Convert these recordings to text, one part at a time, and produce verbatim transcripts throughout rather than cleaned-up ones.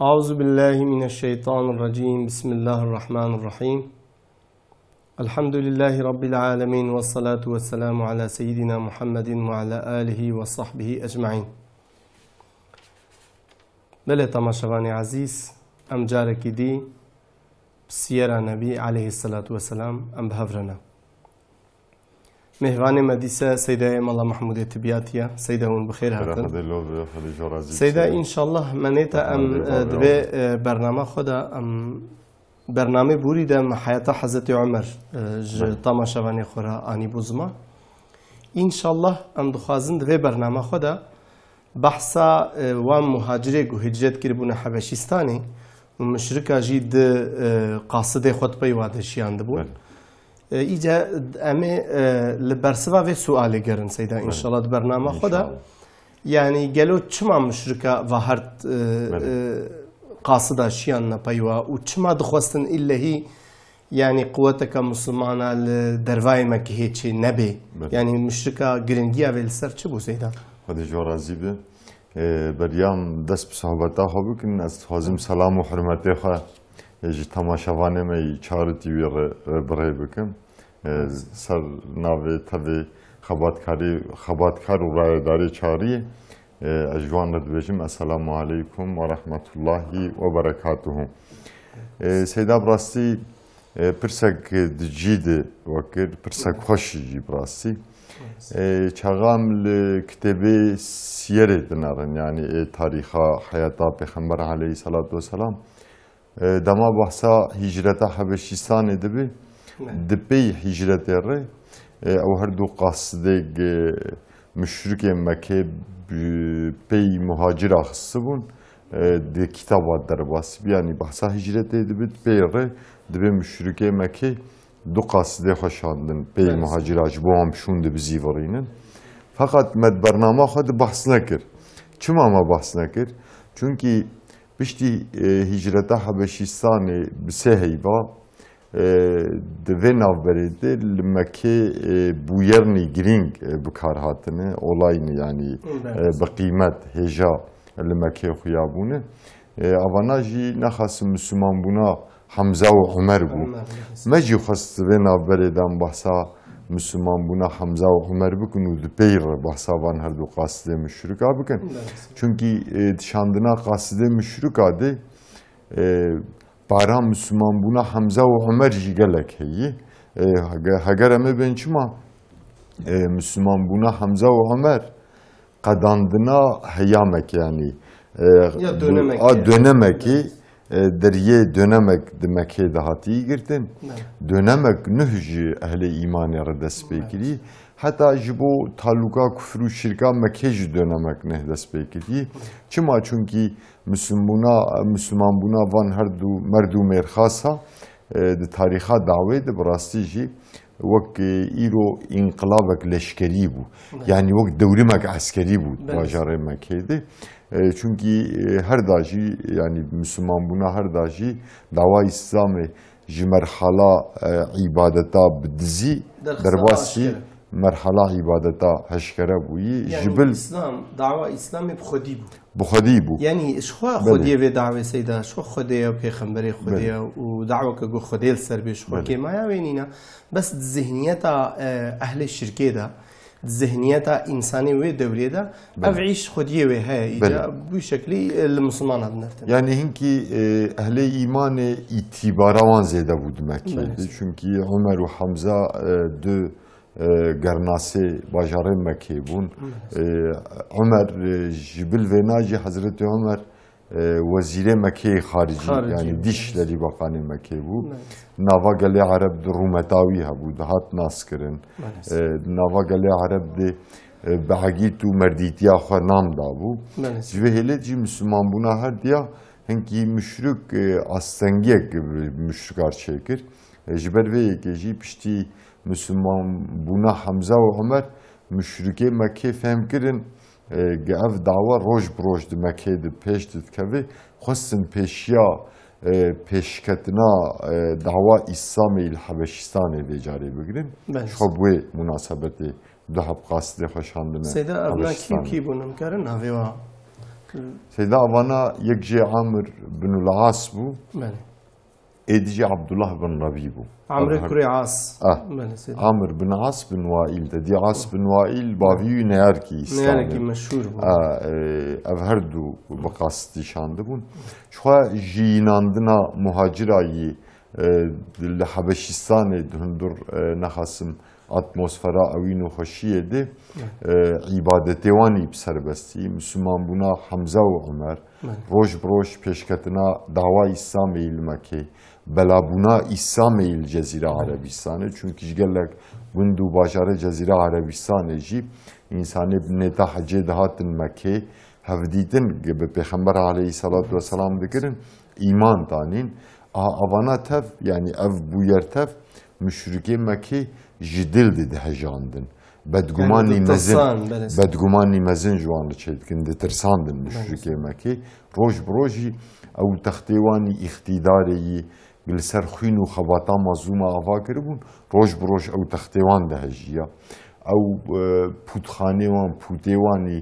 أعوذ بالله من الشيطان الرجيم. بسم الله الرحمن الرحيم. الحمد لله رب العالمين، والصلاة والسلام على سيدنا محمد وعلى آله وصحبه أجمعين. Belê temaşevanê ezîz, em carekî dî bi siyera Nebî aleyhisselatu vesselam em bi hev re ne. Mêhvanê me dîse Seydayê Mela Mehmûdê Tibiyatî ye. Seyda, hûn bi xêr hatin. Xwedê lov be, Xwedê ji we razî be. Seyda, înşallah menê te em, Xwedê e, lov be. Di vê, e, bernama xwe de em bernamê borî de me heyata Hezretî Omer, e, ji Belê. temaşevanê xwe re anîbû ziman. Înşallah em dixwazin di vê bernama xwe de behsa, e, wan muhacirê ku hicret kiribûne Hebeşîstanê û muşrika jî di, e, qasidê xwe di pey wa de jiyandibûn. Belê. E, îca em ê, e, li bersiva vê sualê gerin Seyda, Belê. înşallah di bernama xwe de. Înşallah. Yanî gelo çima muşrika va herd, e, Belê. e, qasida şiyan ne pey wa û çima dixwestin illehî, yanî quweteke Mislimana li dervayê Mekihê çê nebe? Belê. Yanî muşrika giringiya vê li ser çi bû Seyda? Xwedê ji we razî be. E, beriya em dest bi sohbeta xwe bikin, ez dixwazim selam û hurmetê xwe, e, ji temaşevanê me yî Çar T V re, e, bi rê bikim. E, ser navê tevê xebatkarî, xebatkar û rayedarê Çariyê, e, ez ji wan re dibêjim, Esselamu aleykum ve rahmetullahi ve berekatuhu. E, Seyda, bi rastî, e, pirsek di cî de we kir, pirsek xweş jî bi rastî. E, çaxa em li kitêbê siyerê dinerin, yanî ê tarîxa heyata Pêxember aleyhisselatu vesselam, E, dema behsa hicreta Hebeşîstanê dibe, Ne. di pey hicretê re, e, ew her du qasidê, e, muşrikên Mekkê bi pey muhacir axistibûn, e, di kitaba derbasî bû. Yanî behsa hicretê dibe, di pey re dibe muşrikê Mekkê du qasidê xwe şandin pey Evet. muhacira ji bo wan bi şûn de bizîvirînin. Feqet me di bernama xwe de behs nekir. Çima me behs nekir? Çunkî Piştî, e, hicreta Hebeşîstanê bi sê heyva, e, di vê navberê de li Mekkê, e, bûyernî girîng, e, bi kar hatine, olayni, yanî, Belê. e, bi qîmet, hêja li Mekkê xuya bûne. E, avana jî nexasim Mislimanbûna Hemza û Omer bû. Omer, evet. Me jî xwest vê navberê de em behsa Mislimanbûna Hemza û Omer bikin û di pey re behsa van her du qasidê muşrika bikin. Evet. Çunkî, e, di şandina qasidê muşrika de, e, para Mislimanbûna Hemza û Omer jî gelek heye. E, hege-, heger em ê bên çima, e, Mislimanbûna Hemza û Omer qedandina heya Mekke, yanî, e, Ya dönemek a yani. dönemekî, e, deriyê dönemek di Mekkê de hatî girtin. Evet. Dönemek nuh ji ehlê îmanê re dest pê Evet. kirî. Heta ji bo taluka kufr û şirka Mekkê jî dönemek nuh dest pê kirî. Çima? Çunkî Mislimbûna, Mislimanbûna van her du merd û mêrxasa, e, di tarîxa dawê de bi rastî jî wek, e, îro înqilabek leşkerî bû. Evet. Yanî wek dewrimek eskerî bû Evet. bajarê Mekkê de. E, çunkî, e, her da jî, yanî Mislimanbûna her da jî dawa Îslamê ji merhala, e, îbadeta bi dizî Derxistina derbasî aşkere. merhala îbadeta heşkere bûyî. Yanî Ji bil Îslam, dawa Îslamê bi xwedî bû. Bi xwedî bû. Yanî ji xwe Belê. xwediyê vê dawê Seyda, ji xwe xwedê ye û pêxemberê xwedê Belê. ye û daweke ku xwedê li ser bê ji xwe Belê. kêmaya wê nîne. Bes di zihniyeta, e, ehlê şirkê de, di zihniyeta însanê wê dewrê de, Belê. ev îş xwediyê wê heye. Îca Belê. bu şeklî, e, li Mislimana dinirtin. Yanî hinkî, e, ehlê îmanê îtîbara wan zêde bû di Mekkê Belê. de. Çunkî Omer û Hemza, e, du e, gernasê bajarê Mekkê bûn. Evet. E, Omer, e, ji bil vêna jî Hezretî Omer, e, wezîrê Mekkeyê xaricî, Xaricî, yanî evet. dîşlerî bakanê Mekkê bû. Evet. Nava gelê Ereb di rûmetawî hebû, dihat naskirin. Evet. E, nava gelê Ereb de, e, bi egît û merdîtiya xwe nam dabû. Evet. Ji vê hêlê jî Mislimanbûna her diya hinkî muşrik, e, astengiyek bi muşrikar çêkir. E, ji ber vê yekê jî piştî Misliman bûna Hemza û Omer, muşrikê Mekkê fehm kirin, e, ge ev dawa roj bi roj di Mekkê de pêş didikeve, xwestin pêşiya, e, pêşketina, e, dawa Îslamê li Hebeşîstanê vê carê bigirin. Belê. Ji xwe bi wê munasebetê du heb qasidê xwe şandine Seyda, ev na kî û Hebeşîstanê. kî bûn? Em karin navê wa Seyda, avana yek jê Amir bin Al-As bû. Belê. Êdî jî Abdullah bin Rabî bû. Amrê Ev her- kurê As. Ah. Belê, Seyda. Amir bin As bin Waîl. Te dî As bin Waîl bavî wî neyarkî Îslamê. Neyarkî meşhûr bû. Ah, e, ev her du bi qastî şandibûn. Ji xwe jiyînandina muhacirayî, e, li Hebeşîstanê di hundur, e, nexasim atmosfera ewîn û xweşiyê de, e, îbadetê wan î bi serbestî, Mislimanbûna Hemza û Umer, Belê. roj bi roj pêşketina dawa Îslamê yî li Mekê, belabûna Îslamê yî li Cezîra Belê. Erebîstanê, çunkî ji gelek gund û bajarê Cezîra Erebîstanê jî însanê bi nêta hecê dihatin Mekê, hevdîtin bi Pêxember aleyhissalatu vesselam dikirin, îman danîn. A, avana tev, yanî ev bûyer tev, muşrikê Mekê ji dil de dihejandin. Bedgumanî Yani mezin, ditirsan, belê. Bedgumanî mezin ji wan re çêdikin, ditirsandin muşrikê Mekê. Roj bi roj jî ew textê wan î îqtîdarê yî li ser xwîn û xebata mazlûma ava kiribûn, roj bi roj ew textê wan dihejiya. Ew, e, pûtxanê wan, pûtê wan î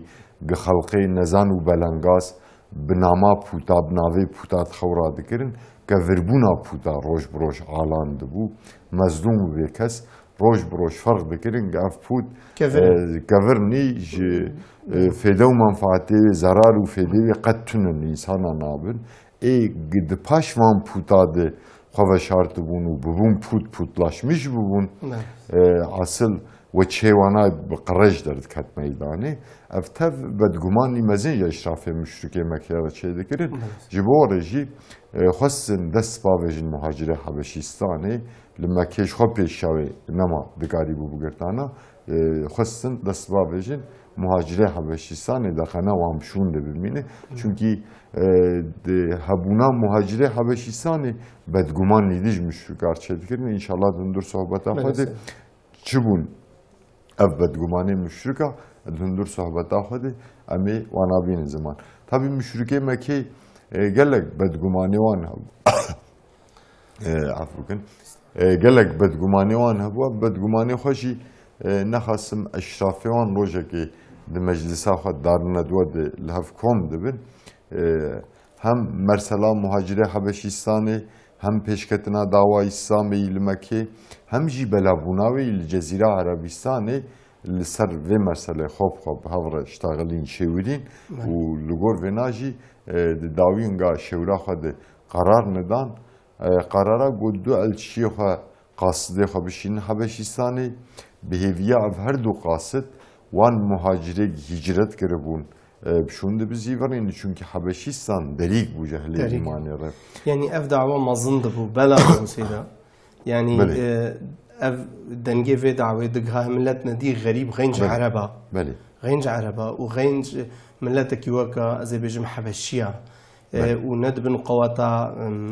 gi xelqê nezan û belengaz, bi nama pûta, bi navê pûta di xew ra dikirin, kevirbûna pûta roj bi roj alan dibû. Mezlûm û bêkes roj bi roj ferq dikirin, ev pût, Kevir. e, kevir nî ji, e, fêde û menfaatê wê, zerar û fêdê wê qet tune li însana nabin. Ê, gi-, di paş van pûta de xwe veşartibûn û bibûn pût, pûtlaşmiş bibûn. Ne. E, asil we çê wana bi qirêj derdikhet meydanê. Ev tev bedgumanî mezin ji eşrafê muşrikê Mekê re çêdikirin. Evet. Ji bo re jî, e, xwestin dest bavêjin muhacirê Hebeşîstanê, li Mekê ji xwe pêşiya wê nema dikarîbû bigirtana, e, xwestin dest bavêjin muhacirê Hebeşîstanê de qena wan bi şûn de bimîne. Çunkî, e, di hebûna muhacirê Hebeşîstanê bedgumanî dî ji muşrikar çêdikirin. Înşallah di hundir sohbeta xwe de Belê. çi bûn ev bedgumanê muşrika, di hundir sohbeta xwe de em ê wana bînin ziman. Tabî muşrikê Mekê, e, gelek bedgumanê wan hebû. E, af bikin. E, gelek bedgumanê wan hebû. Ev bedgumanê xwe jî, e, nexasim eşrafê wan rojekê di meclisa xwe darine duwe de li hev kom dibin. E, hem mersela muhacirê Hebeşîstanê, hem pêşketina dawa Îslamê yî li Mekê, hem jî belabûna wê yî li Cezîra Erebîstanê li ser vê merselê xwe bi xwe bi hev re ştaxilîn, şêwirîn Belê. û li gor vêna jî, e, di dawînga şêwira xwe de qerar nidan. E, qerara got du elçiyê xwe qasidê xwe bişînin Hebeşîstanê, bi hêviya ev her du qasid wan muhacirê hicret kiribûn, e, bi şûn de bizîvirîn, çunkî Hebeşîstan derîk bû ji ehlê Derîk. îmanê re. Yanî ev dawa mezin dibû, bela bû Seyda. Yanî, Belê. e, ev dengê vê dawê digiha millet nedî xerîb, xeync Belê. Ereba. Belê. Xeync Ereba û xeync miletekî weka, ez ê bêjim, Hebeşiya. E, Belê. û ne di bin qeweta, em,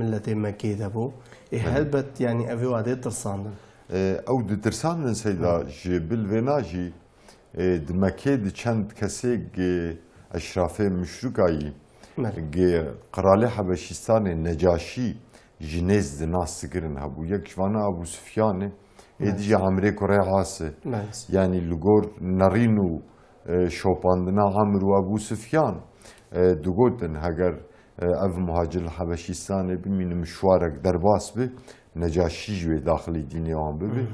miletê Mekê de bû. Ê, Belê. helbet, yanî, ev ê wadê tirsandin. E, ew ditirsandin Seyda, Hı. ji bil vêna jî, e, di Mekê di çend kesê gi eşrafê muşrika yî, Belê. gi qiralê Hebeşîstanê Necaşî ji nêz di nas dikirin hebû. Yek ji vana Ebû Sufyan e, êdî Belê. jî Emrê kurê As e. Belê. Yanî li gor nerîn û, e, şopandina Emr û Ebû Sufyan, e, digotin, heger, e, ev muhacir li Hebeşîstanê bimînin, mişwarek derbas bi, Necaşî ji wê daxilî dînê wan bibe. Hmm.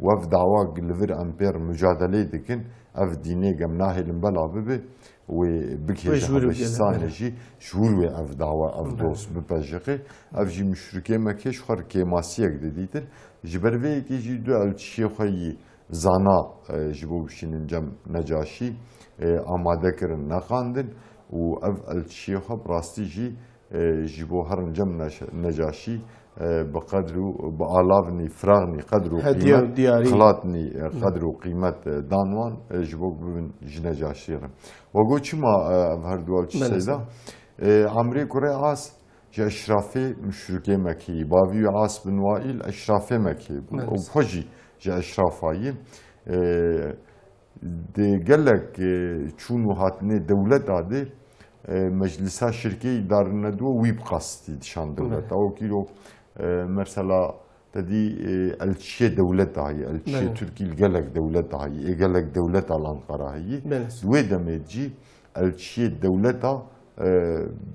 Û ev dawa li vir em pê re mucadelê dikin, ev dînê gem nahêlin bela bibe, wê bikêje Wê ji wir bikêje, Hebeşîstanê belê. jî, ji wir wê ev dawa, ev Belê. dost bipejiqe. Ev jî muşrikê Mekê ji xwe re kêmasiyek didîtin. Ji ber vê yekê jî du elçiyê xwe yî zana, e, ji bo bişînin cem Necaşî, e, amade kirin, neqandin û ev elçiyê xwe bi rastî jî, e, ji bo herin cem Neş-, Necaşî, e, bi qedr û bi alavnî, firaxnî, qedr û Hediye qîmet, û diyarî. xilatnî, e, Hı. qedr û qîmet, e, dan wan, e, ji bo bibin ji Necaşî re. We got çima, e, ev her du elçî Belê, Seyda? sağ ol. E, Amrê kurê As, ji eşrafê muşrikê Mekê yî. Bavî wî As bin Waîl eşrafê Mekê bû. Belê. Ew xwe jî ji eşrafa yî. E, di gelek, e, çûn û hatinê dewleta de, e, meclisa şirkê îdare nedû wî bi qastî dişan dewleta. Belê. Wekî ro, e, mesela Te dî, e, elçiyê dewleta heye, elçiyê Belê. Tirkî li gelek dewleta heye, ê gelek dewleta li Enqera heye. Belê. Di wê demê de jî elçiyê dewleta, e,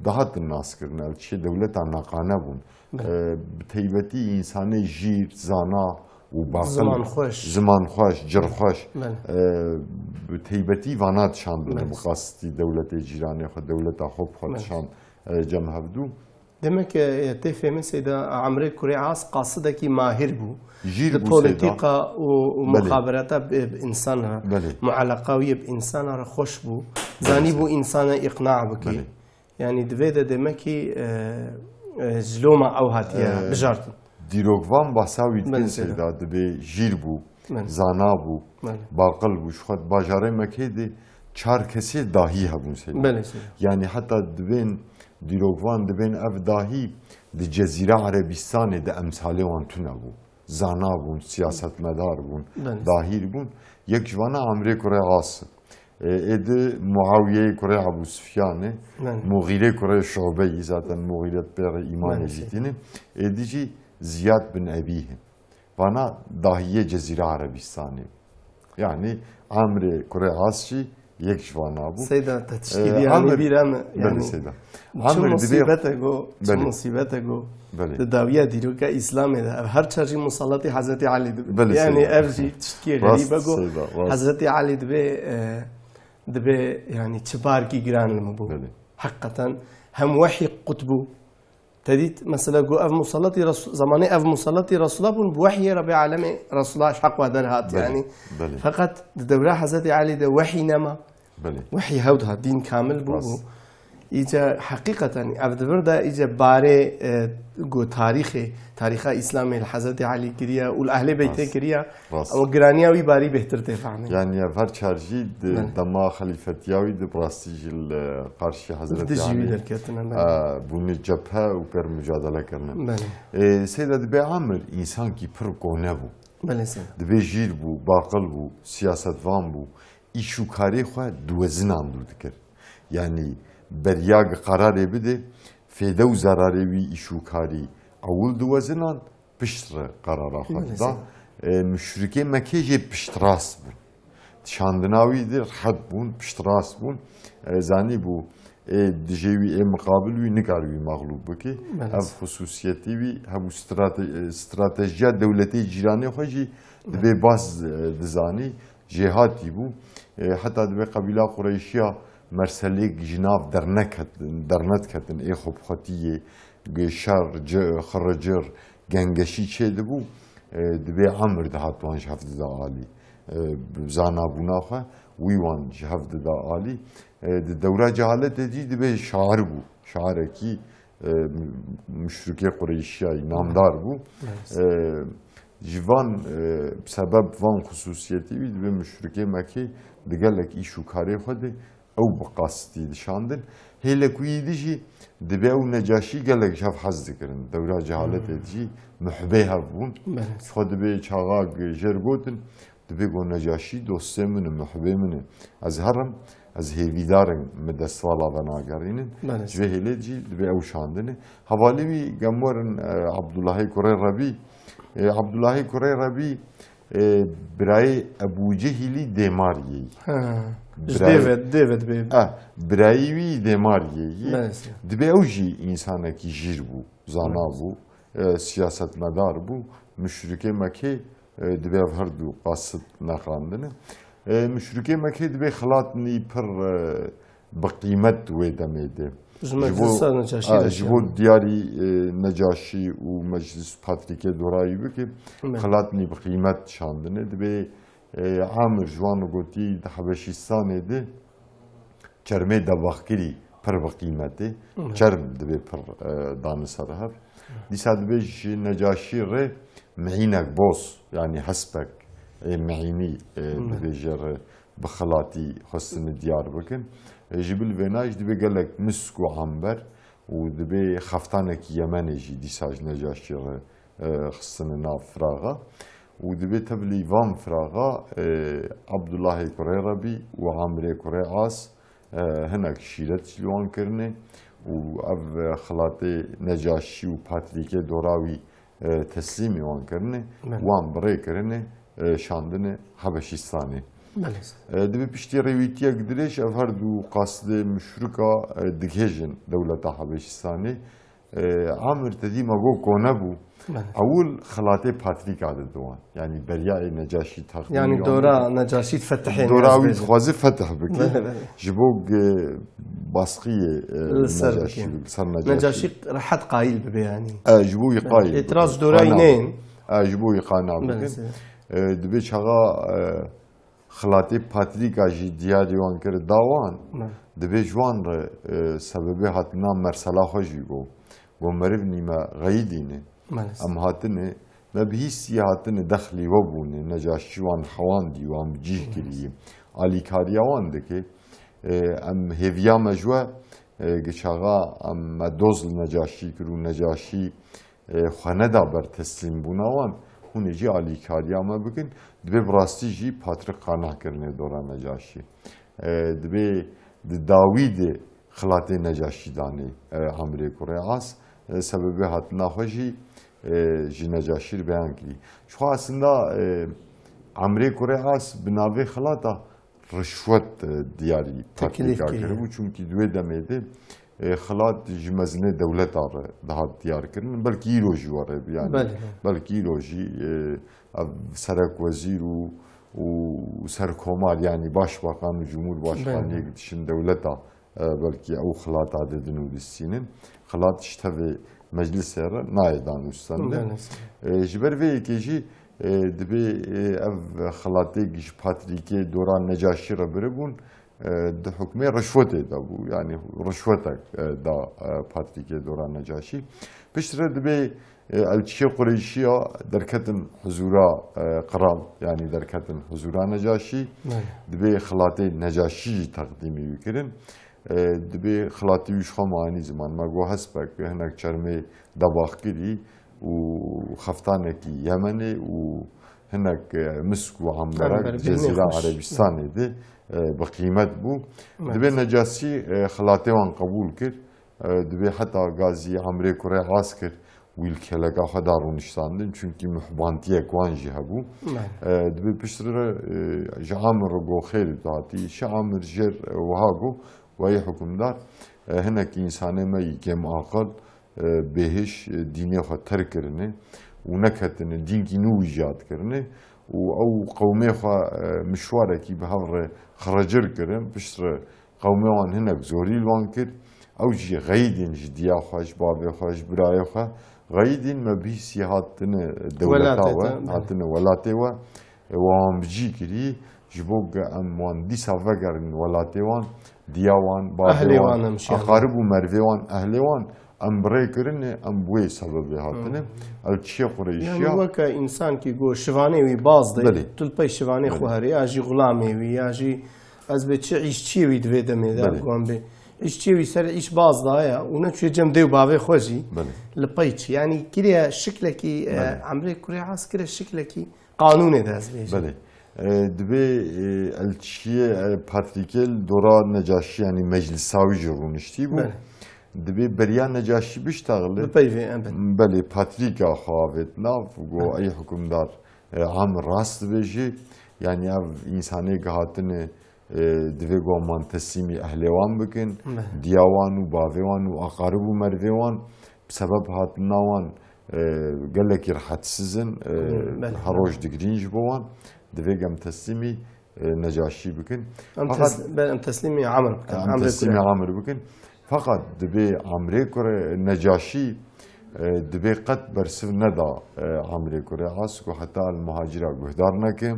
dihatin naskirin, elçiyê dewleta naqane bûn. Belê. E, bi teybetî însanê jîr, zana û baqil, Zimanxweş. zimanxweş, cirxweş, Belê. e, bi teybetî vana dişandin, Belê. bi qastî dewletê cîranê xwe, dewleta xwe bi xwe Belê. dişand, e, cem hevdû. Demek, e, tê fêmin Seyda Emrê Kurê As qasidekî mahir bû. Jîr Di bû polîtîka Seyda. û, û Belê. muxaberata bi, bi însan re, Belê. mueleqa wî bi însan re xweş bû. Belê Zanî bû Seyda. însana îqna bikî. Belê. Yani divê de demekî, e, e, ji loma ew hatiye E, bijartin. Dîrokvan bahsa wî dikin Belê Seyda. Seyda, dibê jîr bû, Belê. zana bû, Belê. baqil bû, ji xwe di bajarê Mekê de çar kesê dahî hebûn Seyda. Belê Seyda. Yani heta dibên dîrokvan, dibên ev dahî di Cezîra Erebîstanê de emsalê wan tune bû. Zana bûn, siyasetmedar bûn, Belê. dahîr bûn. Yek ji vana Emrê Kurê As. E, ê di Muawiyeyê Kurê Ebû Sufyanê, Belê. Muxîrê Kurê Şubeyî, zaten Muxîret pêrê îmanê Belê. jî tîne. Ê di jî Ziyad bin Ebî. Vana dahiyê Cezîra Erebîstanê. Yani Amrê Kurê As jî yek ji vana bû. Seyda, te tiştî Ee, dî anî Amr, bîra me, belê yani, Seyda. çi Amr dibê musîbete go, çi Belê. musîbete go, Belê. di dawiya dîroka Îslamê de, ev her çar jî musallatî Hezretî Alî dibe. Belê Yani Seyda. ev jî tiştkî Rast xerîbe go, Seyda, rast. Hezretî Alî dibe, e, dibe, yani çi barkî giran li min bû. Belê. Heqîqeten hem wehî qut bû, Te dît, mesela, ku ev musallatî Resu-, zamanê ev musallatî Resûla bûn, bi wehyê Rebbê Alemê Resûla ji heq we derhat, Belê, yani. belê. Feqet di dewra Hezretî Elî de wehyî nema. Belê. Wehyî hew dihat, dîn kamil bû, Rast. bû. Îca heqîqeten ev di vir de îca barê, e, ku tarîxê, tarîxa Îslamê li Hezretî Elî kiriye û li Ehlê Beytê Rast. kiriye, Rast. Ew giraniya wî barî bêhtir tê fehmê. Yani ev her çar jî di Belê. dema xelîfetiya wî di bi rastî jî li qarşî Hezretî Dijî wî Elî, derketine, e, belê. bûne cephe û pêr mucadele kirine. Belê. E, Seyda dibê Amir însankî pir kone bû. Belê Seyda. Dibê jîr bû, baqil bû, siyasetvan bû. Îş û karê xwe diwezinandû dikir. Yani beriya gi qararê bide, fêde û zerarê wî îş û karî ewil diwezinan, pişt re qarara xwe Belê, dida. seyda. E, muşrikê Mekê jê piştrast bûn. Şandina wî de rehet bûn, piştrast bûn. E, zanîbû, ê dijê wî, ê miqabil wî nikar wî mexlûb bike. Belê. Ev xusûsiyetê wî hebû strate-, e, stratejiya dewletê cîranê xwe jî dibê baz, e, dizanî. Jêhatî bû. E, heta dibê qebîla Qureyşiya merselêk ji nav derneket-, dernedketin, ê xwe bi xwe tî yê, gi-, şer, ci-, xiricir, gengeşî çêdibû, e, dibê emir dihat wan ji hev dida alî. E, bi zanabûna xwe wî wan ji hev dida alî. E, di dewra cehaletê dî dibê şair bû. Şairekî, e, muşrikê Qureyşiyayî namdar bû. Evet. E, ji van, e, sebeb, van xusûsiyetî wî dibê muşrikê Mekê di gelek îş û karê xwe de ew bi qastî dişandin. Hêlek wî dî jî dibê ew Necaşî gelek ji hev hez dikirin. Dewra cehaletê Hmm. jî muhibê hev bûn. Evet. Xwe dibê çaxak jêr gotin, dibê go Necaşî dostê min e, muhibê min e. Ez herim, ez hêvîdar im, min destvala venagerînin. Evet. Ji vê hêlê jî dibê ew şandine. Hevalê wî gemwerin, e, Abdullahê Kurê Rebî. E, Abdullahê Kurê Rebî, e, birayê Ebû Cehîlî dêmariyê yî. Ha. Ji Birayê dêve, dêve dibê. Ah, birayê wî dêmariyê yî. Belê. Dibê ew jî însanekî jîr bû, zana Evet. bû, e, siyasetmedar bû. Muşrikê Mekê, e, dibê ev her du qasid neqandine. E, muşrikê Mekê dibê xilatnî pir, e, bi qîmet wê demê de. Ji Ji bo, meclisa Necaşî ha, de ji çi bo yani? diyarî, e, Necaşî û meclis Patrîkê Dorayî bike, Evet. xilatnî bi qîmet şandine. Dibê, e, Amir ji wan gotî di Hebeşîstanê de çermê debaxkirî pir bi qîmetê. Evet. Çerm dibê pir, e, dane ser hev. Dîsa dibê ji Necaşî re mihînek boz, yani hespek, e, mihînî, e, Evet. dibê jê re bi xilatî xwestine diyar bikin. E, ji bil vêna jî dibê gelek misk û amber û dibê xeftanekî Yemenê jî dîsa ji Necaşî re, e, xistine nav firaxa. Û dibê tevlî van firaxa, e, Abdullahê Kurê Rebî û Amrê Kurê As, e, hinek şîret jî li wan kirine û ev, e, xilatê Necaşî û Patrîkê Dorawî e, teslîmî wan kirine, Belê. wan bi rê kirine, e, şandine Hebeşîstanê. Belê. E, dibê piştî rêwîtiyek dirêj ev her du qasidê muşrika, e, digihêjin dewleta Habeşistanê. E, Amir te dî me got kone bû. Belê. Ewil xelatê Patrîka dide wan. Yanî beryayê Necaşî teqdîmî Yanî wan dora dike. Necaşî fetihê Dora nez wî bêje. Dixwaze fetih bike. Belê, belê. Ji bo ge-, baskiyê, e, Li ser Necaşî bike. bike, ser Necaşî. Necaşî rehet qayîl bibe yanî. E, ji bo wî Belê. qayîl Îtiraz bike. dorayî Qana neyên. bike. E, ji bo wî qana Belê, bikin. sê. E, dibê çaxa, e, Xelatê Patrîka jî diyarî wan kir da wan, Belê. dibê ji wan re, e, sebebê hatina mersela xwe jî got. Got meriv nîme xeyidîne. Maalesef. Em hatine, me bi hîsî hatine dexlî we bûne, Necaşî wan hewandî, wan bi cih Maalesef. kirî, alîkariya wan dike. E, em hêviya me ji we, e, gi çaxa em me doz li Necaşî kir û Necaşî e, xwe neda ber teslîmbûna wan, hûn ê jî alîkariya me bikin. Dibê bi rastî jî Patrik qane kirinê dora Necaşî. E, dibê di dawî de xilatê Necaşî danê, e, Emrê Kurê As, e, sebebê hatina xwe jî, e, ji Necaşî re beyan kirî. Ji xwe aslında, e, Emrê Kurê As bi navê xilata rişwet, e, diyarî Teklîf Patrîka kiriye. kiribû. Çunkî di wê demê de, e, xilat ji mezinê dewleta re dihat diyar kirin. Belkî îro jî were bi, yanî Belê, belê. belkî îro jî, e, ev serekwezîr û, û serkomar, yanî başbakan û cumhurbaşkaniyê Belê. dişin dewleta, e, belkî ew xilata didin û distînin. Xilat ji tevê meclisê re nayê danûstendin. Belê. E, ji ber vê yekê jî, e, dibê, e, ev xilatê ji Patrîkê dora Necaşî re biribûn, e, di hukmê rişwetê de bû, yanî rişwetek, e, da, e, Patrîkê dora Necaşî. Piştre dibê, e, elçiyê Qureyşiya derketin huzura, e, qral, yanî derketin huzura Necaşî. Belê. Dibê xilatê Necaşî jî teqdîmî wî kirin. E, dibê xilatê wî ji xwe manî ziman. Me got hespek, hinek çermê debaxkirî û xeftanekî Yemenê û hinek, e, misk û amberek Amber, Cezîra bêhnê xweş. Erebistanê de, e, bi qîmet bû. Evet. Dibê Necasî, e, xilatê wan qebûl kir. E, dibê heta gazî Amrê Kurê As kir, wî li kêleka xwe da rûniştandin, çunkî muhbantiyek wan jî hebû. Evet. E, dibê piştre, e, ji Amir re got xêr tu hatî. Şi Amir jêr, e, wiha got, weyê hukimdar, e, hinek însanê me yî kêm aqil, e, bêhiş, e, dînê xwe terk kirine û neketine dînkî nû îcad kirine û ew qewmê xwe, e, mişwarekî bi hev re xrecir kirin, piştre qewmê wan hinek zorî li wan kir, ew jî xeyidîn ji diya xwe, ji bavê xwe, ji birayê xwe, xeyidîn me bîsî hatine dewleta Welatê we, te, belê. hatine welatê we, e, we wan bi cî kirî, ji bo ku em wan dîsa vegerin welatê wan, diya wan, bavê Ehlê wan, wan em şiyan. aqarib û mervê wan, ehlê wan, em bi rê kirine, em bi wê sebebê hatine. Hmm. Ew çiyê Qureyşiya. Yani weke însankî ku şivanê wî baz de, Belê. tu li pey şivanê Belê. xwe herê, ya jî xulamê wî, ya jî ez bê çi îşçiyê wî di vê demê de, Belê. guan bê. Îşçiyê wî ser îş baz daye û neçûye cem dê û bavê xwe jî Belê. li pey çi. Yani kiriye şiklekî, e, Belê. Emrê Kurê As kire şiklekî qanûnê de ez bêjim. Belê. E, dibê, e, elçiyê, e, Patrîkê li dora Necaşî, yanî meclisa wî jî rûniştî bû. Belê. Dibê beriya Necaşî biştexile. Bipeyvê, elbet. Belê, Patrîka xwe avêt nav, got, Belê. ey hukimdar, e, em rast dibêjî. Yanî ev însanê gihatine, e, divê got man teslîmî ehlê wan bikin. Belê. Diya wan û bavê wan û aqarib û mervê wan bi sebeb hatina wan, e, gelekî rehetsiz in, e, Belê. her roj digirîn ji bo wan. Divê gem teslîmî, e, Necaşî bikin. Em Fakat tes-, be-, em teslîmî Amr bikin. Em Amrê teslîmî Kurê. Amr bikin. Fakat dibê Amrê Kurê Necaşî, e, dibê qet bersiv neda, e, Amrê Kurê As ku heta li muhacira guhdar neke.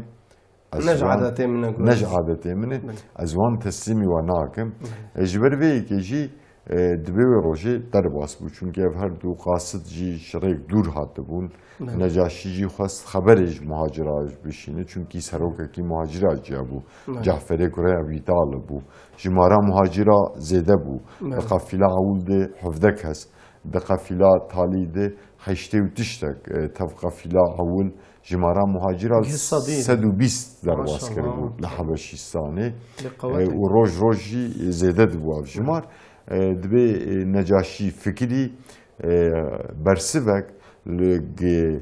Ez Ne ji wan, adetê min e, ne ji gurî. adetê min e. Belê. Ez wan teslîmî we nakim. Belê. E, ji ber vê yekê jî, e, dibê wê rojê derbas bû. Çunkî ev her du qasid jî ji rêk dûr hatibûn. Belê. Necaşî jî xwest xeberê ji muhacira bişîne. Çunkî serokekî muhacira jî hebû. Belê. Caferê Kurê Ebî Talib bû. Jimara muhacira zêde bû. Belê. Di qefîla ewil de hevdeh kes. Di qefîla talî de heştê û tiştek, e, tev qefîla ewil jimara muhacira Gih sedî. sed û bîst derbas Maşallah. kiribû li Habeşîstanê. Lê E, qewet e. û roj roj jî zêde dibû ev jimar. E, dibê, e, Necaşî fikirî, e, bersivek li gi-,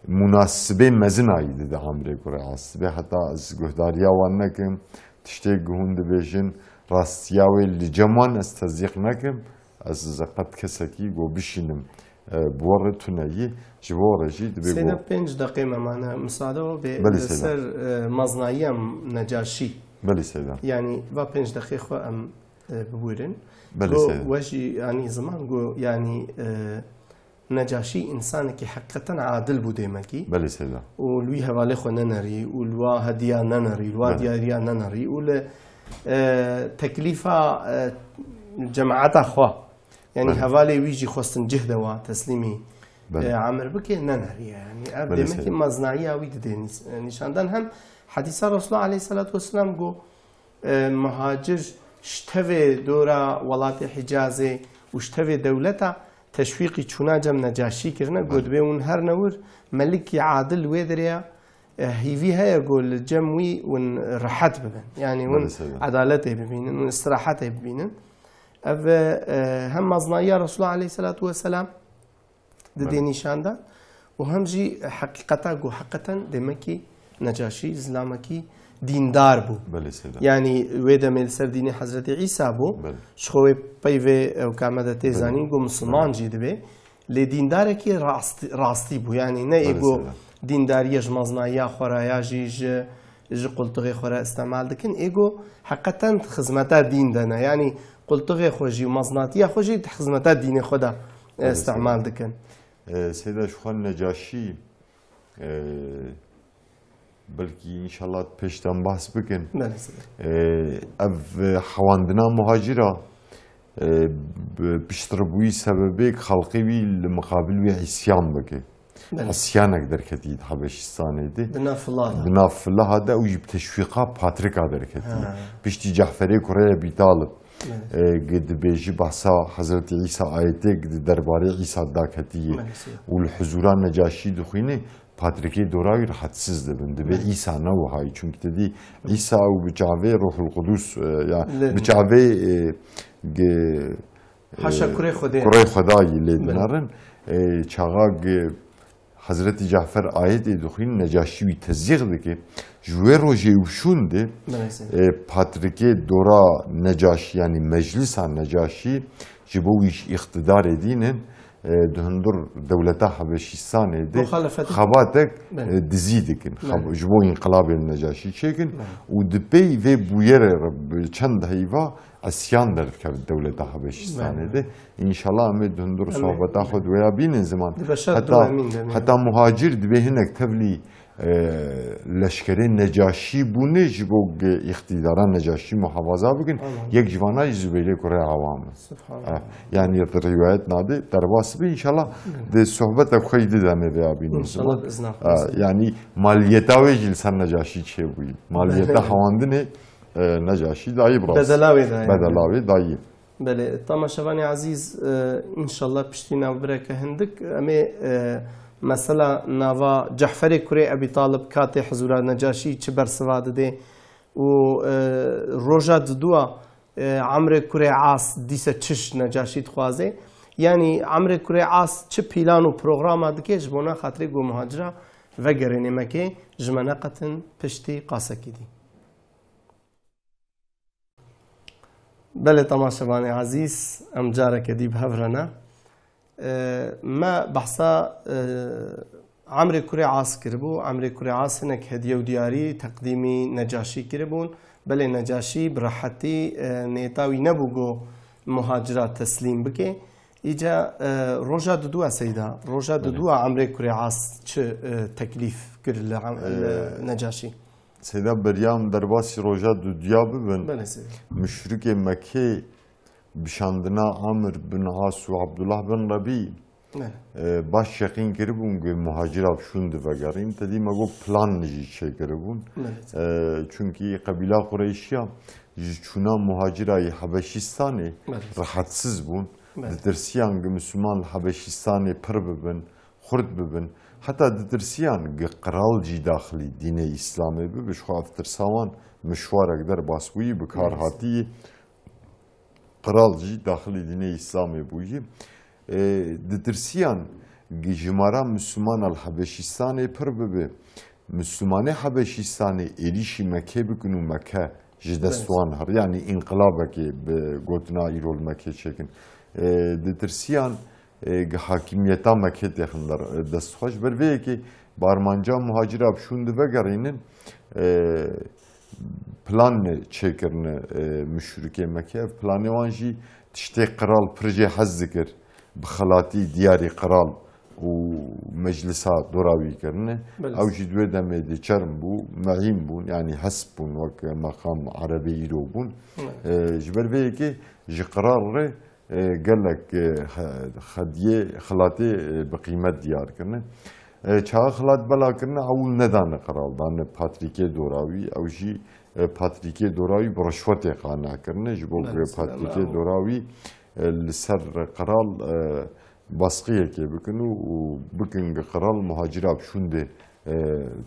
munasibê mezinayî dide Amrê Kurê As. Dibê heta ez guhdariya wan nekim, tiştê ku hûn dibêjin, rastiya wê li cem wan ez tezîq nekim, ez zeqet kesekî ku bişînim, e, bi we re tune yî, ji bo re jî dibê Seyda, ku pênc deqê me mane, misade we bê. Belê, li Seyda. Ser, e, maznayiya Necaşî. Belê, Seyda. Yanî, va pênc deqê xwe em, e, bibûrin. Belê, Go Seyda. We jî, yanî, ziman go, yanî, e, Necaşî însanekî heqîqeten adil bû demekî. Belê Seyda. Û li wî hevalê xwe nenerî, û li wa hediya nenerî, li wa Belê. Diyariya nenerî, û li, e, teklîfa, e, cemaeta xwe, yanî Belê. Hevalê wî jî xwestin cih de wa teslîmî, Belê. E, emir bike, neneriye. Yanî ev Belê demekî Seyda. Maznayiya wî dide nîs-, nîşandan. Hem hedîsa Resulullah aleyhissalatu vesselam go, e, muhacir ji tevê dora welatê Hicazê û ji tevê dewleta teşwîqî çûna cem Necaşî kirine, Belê. Got, dibê hûn herne wir, melikî adil wê derê ya, e, hîvî heye ku li cem wî hûn rehet bibin. Yanî hûn Belê Seyda. Edaletê bibînin, hûn istirahetê bibînin. Ev, e, hem maznayiya Resulullah aleyhissalatu vesselam didê Belê. Nîşan da û hem jî heqîqeta ku heqeten demekî Necaşî zilamekî dîndar bû. Belê Seyda. Yanî wê demê li ser dînê Hezretî Îsa bû. Belê. Ji xwe wê peyvê ew kame de tê Belê. Zanîn ku Misliman Belê. Jî dibe. Lê dîndarekî rastî, rastî bû. Yanî ne Belê ê ku Seyda. Dîndariyê ji maznayiya xwe re ya jî ji, ji qultixê xwe re îstemal dikin. Ê ku heqeten xizmeta dîn de ne. Yanî qultixê xwe jî û maznatiya xwe jî di xizmeta dînê xwe de, e, Belê, îstemal Seyda. Dikin. E, Seyda, ji xwe Necaşî, e, belkî înşallah pêşdan behs bikin. Belê, Seyda. E, ev, e, hewandina muhacira, e, bi piştribûyî sebebê xelqê wî li miqabil wî îsyan bike. Belê. Îsyanek derketî di Habeşistanê de. Di nav Filaha de. Di nav Filaha de û jî bi teşwîqa Patrika derketî. Ha. Piştî Caferê kurê Ebî Talib. Belê. E, gi dibêjî behsa Hezretî Îsa ayetêk di derbarê Îsa daketî ye. Belê, sê. Û li huzûra Necaşî dixwîne, Patrikê dora wî rehetsiz dibin. Dibê Belê. Îsa ne wihayî. Çunkî te dî Îsa û bi çavê Ruhul Qudus, e, ya Lê. Bi çavê, e, gi Haşa e, kurê Xwedê. Kurê Xwedayî lê Belê. Dinerin. E, çaxa gi Hezretî Cafer ayetê dixwîn, Necaşî wî tezîq dike. Ji wê rojê û şûn de, Belê sê. E, Patrikê dora Necaşî, yanî meclisa Necaşî, ji bo wî ji îqtidarê dînin, e, di hundir dewleta Habeşîstanê de Muxalefet. Xebatek, Belê. E, dizî dikin. Belê. Xeb-, ji bo înqilabê Necaşî çêkin Belê. Û di pey vê bûyerê re bi çend heyva Îsyan derdikevin dewleta Habeşistanê Belê. De. Înşallah em ê di hundir Em ê sohbeta xwe di wêya bînin ziman. Di beşa Heta, du em ê demê. Heta muhacir dibê hinek tevlî, e, leşkerê Necaşî bûne ji bo ge îqtîdara Necaşî muhafaza bikin. Tamam. Yek ji vana jî Zubêrê kurê Awam e. Subhanallah. Ha, yanî rîwayet nade derbas bi înşallah Belê. De sohbeta xwe yî di demê vêya bînin ziman. Înşallah bi izna Xwedê. Ha, yanî maliyeta wê jî li ser Necaşî çêbûyî. Maliyeta Belê. Hewandinê e, Necaşî dayî bi rastî. Bedela wê dayî. Bedela wê dayî. Belê, temaşevanê ezîz, e, înşallah piştî navbireke hindik em ê, e, mesela nava Cehferê kurê Ebî Talib katê hizûra Necaşî çi bersiva didê û, e, roja didua, e, Amrê kurê As dîse çi ji Necaşî dixwaze? Yanî Amrê kurê As çi pîlan û programa dike ji bona xatirê ku muhacira vegerêne Mekê, ji me neqetin piştî qasekî dî. Belê temaşevanê ezîz, em careke dî bi hev re ne. E, me behsa, e, Emrê Kurê As kiribû. Emrê Kurê As hinek hediye û diyarî teqdîmî Necaşî kiribûn. Belê Necaşî bi rehetî, e, nêta wî nebû ku muhacira teslîm bike. Îca, e, roja didû a Seyda, roja Belê. Didû a Emrê Kurê As çi, e, teklîf kir li Em-, E, li Necaşî? Seyda, beriya em derbasî roja dudiya bibin, Belê seyda. Muşrikê Mekkê bi şandina Amr bin As û Abdullah bin Rebî, Belê. E, baş yeqîn kiribûn ku muhacira bi şûn divegerîn. Te dî me got plan jî çêkiribûn. Belê. E, çunkî qebîla Qureyşiya ji çûna muhacira yê Hebeşîstanê Belê. Rehetsiz bûn. Belê. Ditirsiyan ku Misliman li Hebeşîstanê pir bibin, xurt bibin. Heta ditirsiyan gi qral jî daxilî dînê Îslamê bibe, ji xwe ev tirsa wan mişwarek derbas bûyî, bi kar Neyse. Hatiyî. Qral jî daxilî dînê Îslamê bûyî. E, ditirsiyan Jimara Mislimana li Hebeşîstanê pir bibe. Mislimanê Hebeşîstanê êrîşî Mekê bikin û Meke ji dest wan her, yanî înqilabekê bi gotina îro li Mekê çêkin. E, ditirsiyan, e, gi hakimiyeta Mekê têxin der, e, dest xwe. Ji ber vê yekê bi armanca muhacira bi şûn de vegerînin, e, plan çêkirine, e, muşrikê Mekê. Ev planê wan jî tiştê qral pir jê hez dikir, bi xelatî diyarî qral û meclisa dora wî kirine. Belê. Ew jî di wê demê de çerm bû, mehîn bûn, yanî hesp bûn, wek meqam erebê îro bûn. Evet. E, ji ber vê yekê ji qral re, e, gelek, e, xe-, xediyê, xelatê, e, bi qîmet diyar kirine. E, çaxa xelat bela kirine, ewil nedane qral, dane Patrîkê Dorawî, ew jî, e, Patrîkê Dorawî bi rişwetê qane kirine, ji bo Belê, ku Patrîkê selam. Dorawî, e, li ser qral, e, baskiyekê bikin û, û bikin qral muhacira bi şûn de, e,